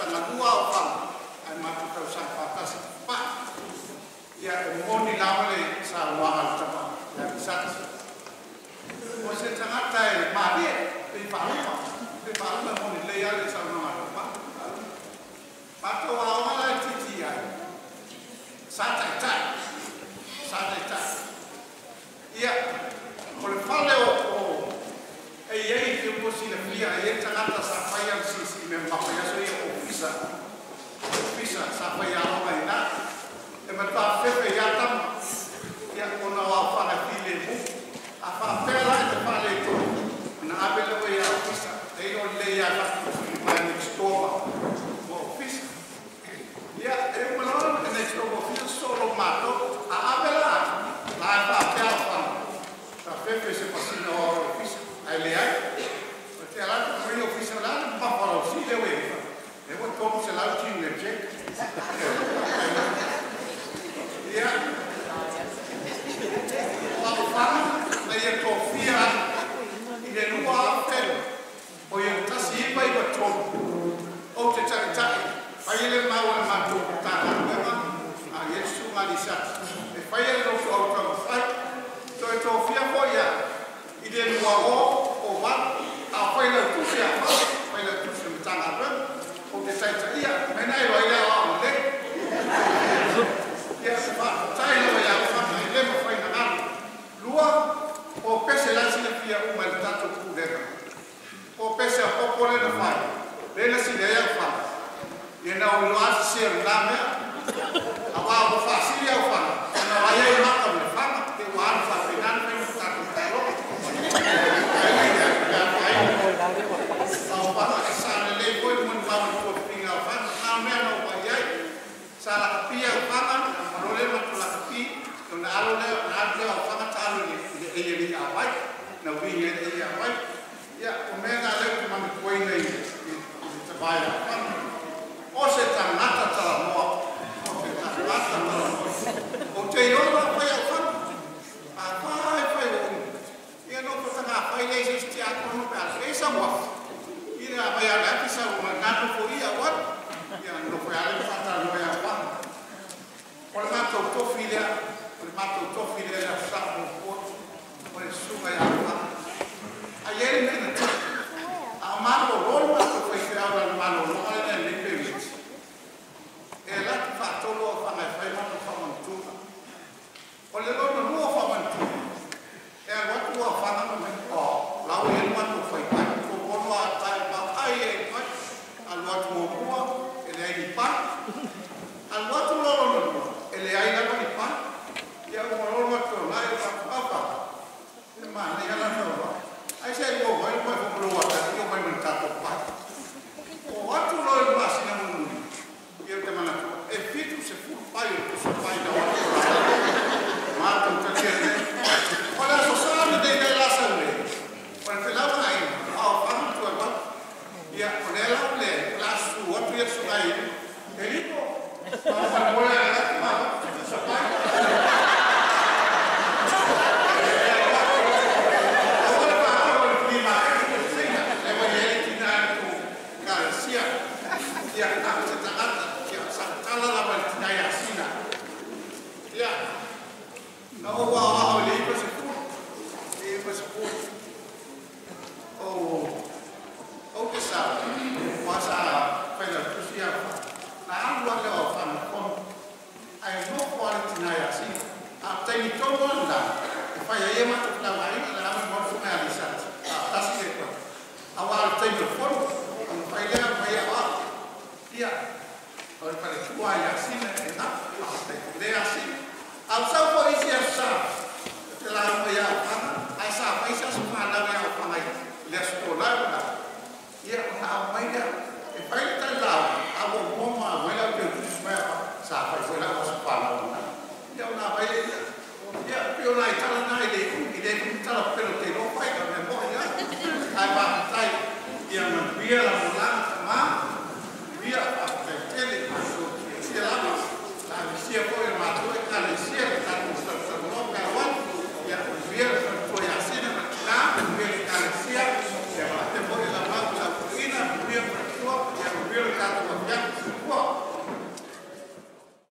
tausaga lua o fana, ai matou tausaga faatasi pa. Ia e moni lava le saunoaga a le tama ia Lisati. O se tagata e malie, pe faaluma, pe faaluma e moni lelei lava le saunoaga a le tama. Matou aoga la e titi ai, sa taitai, sa taitai. Ia, o le fale o e i ai te ua silafia e i ai tagata sa faia le siisii mea mamafa i aso ia ofisa, ofisa sa faia aoga i ina. E matua fefe ia tama, ia ona o aofaga e filemu. A faapea la e te faaletonu, ona ave lea oe ia ofisa, e i o lelei lava faatufili mai next door ma ofisa. Ia, e uma loa le next door ma ofisa sosolo matou. A ave la, la e faapea aofaga, sa fefe se pasina o au ofisa, ae leai. O te ala atu mai ofisa la le mamafa o lau sii lea ua i ai. E ua 300 tini le check. Ia, o aofaga na ia tofia i le 2000 o ia 1993. Ou te taitai, fai le mau a le matou Matagaluega a i ai le susuga a Lisati e faia le loto au taumafai. Toe tofia foi ia i le 2008 a o failautusi a fai, failautusi o le Matagaluega. Ou te taitaia, mai na iloa ai le aoao lelei. Ia, se faafetai lava ia Aofaga e le mafai ona galo. Lua, o pese la e silafia uma e le tatou Pulega. O pese a popo lea na fai, lea na sili ai Aofaga. Ia na ou iloa lava sese o lena mea. Aua ua faasili Aofaga, ona o ai ai maka ma le faga, te ua alu faapena na fai ma tatou taaloga. Ai le le afaina. Aofaga e sa lelei foi le molimau i le tofiga o Aofaga. Na o mea na ou vaai ai. Sa lakapi Aofaga, na malo lea matou lakapi, ona alo lea, ona alu lea o Aofaga taalo i le ei e le i awai. Na uiga i le ei awai. Ia, o mea na lea ou te manatuaina i le tavae o Aofaga. O se tagata talanoa, o se tagata talanoa. Ou te iloa la fai Aofaga. A fai fai o umu. Ia no fatanga fai lea i se isi tiakono pe a le sa uafu. I le a mai ale atu sa uma nā nofo ia o atu. Ia nofo ia le whātaloa ia Aofaga. O le matou tofi lea, o le matou tofi lea i le Aso Sa muamua, o le susuga ia Aofaga. Ai e le mea na tupu. A o malolo le matou faifeau i lana malologa lea i lenei pemiti. E alu atu faatolu Aofaga e fai matou faamanatuga. O le lona lua o faamanatuga, e alu atu Aofaga ma mai, o la ua i ai le matou faipai, totono a tai ma ai e mai. Alu atu muamua, e leai ni pai. Alu atu loa lona lua, e leai lava ni pai. Ia ua loa matou la e faafafa. E manaia la saunoaga. Ai se i ua mai mai fomolo ata i o mai ma le tatou pai. O atu loa i le masina mulimuli, ia te manatu, e 70 pai o le pusa pai na o atu la. Matou talia nei. O le aso Sa lenei lea la sau nei, o le felauaiga, a o fana tu ai atu. Ia, o lea la o le la su atu ia susuga i Eliko. Ma o le mole ale atu ma atu pusa pai. Aua le faapea o le flea market o le Saina, lea ua i ai le tina i le tou ekalesia. Ia, na o se tagata, ia, sa tala lava i le tina ia Sina. Ia, na ou aoao i le 90, i le 90. Ou te sau, aua sa failautusi ia Aofaga. Na alu lava le Aofaga i le fono, ae nofo lava le tina ia Sina. A o le taimi tonu lava lena, e fai ai a matou felauaiga, le ave mo le susuga ia Lisati, a o tasi le koe. Aua o le taimi o le fono, ona fai lea mai au au. Ia, o le faletua ia Sina e nafa, faafetai lea Sina. A o sau foi isi aso sa, ou te lauga ia Aofaga, ae sa fai se aso fanau ia Aofaga i le aso Tolau lena. Ia, ona aumai lea, e fai le tali lauga, a ua uma ma aumai lau teutusi mai Aofaga, sa fai foi lau aso fanau lena. Ia, ona aumai lea, ia, pei o nai tala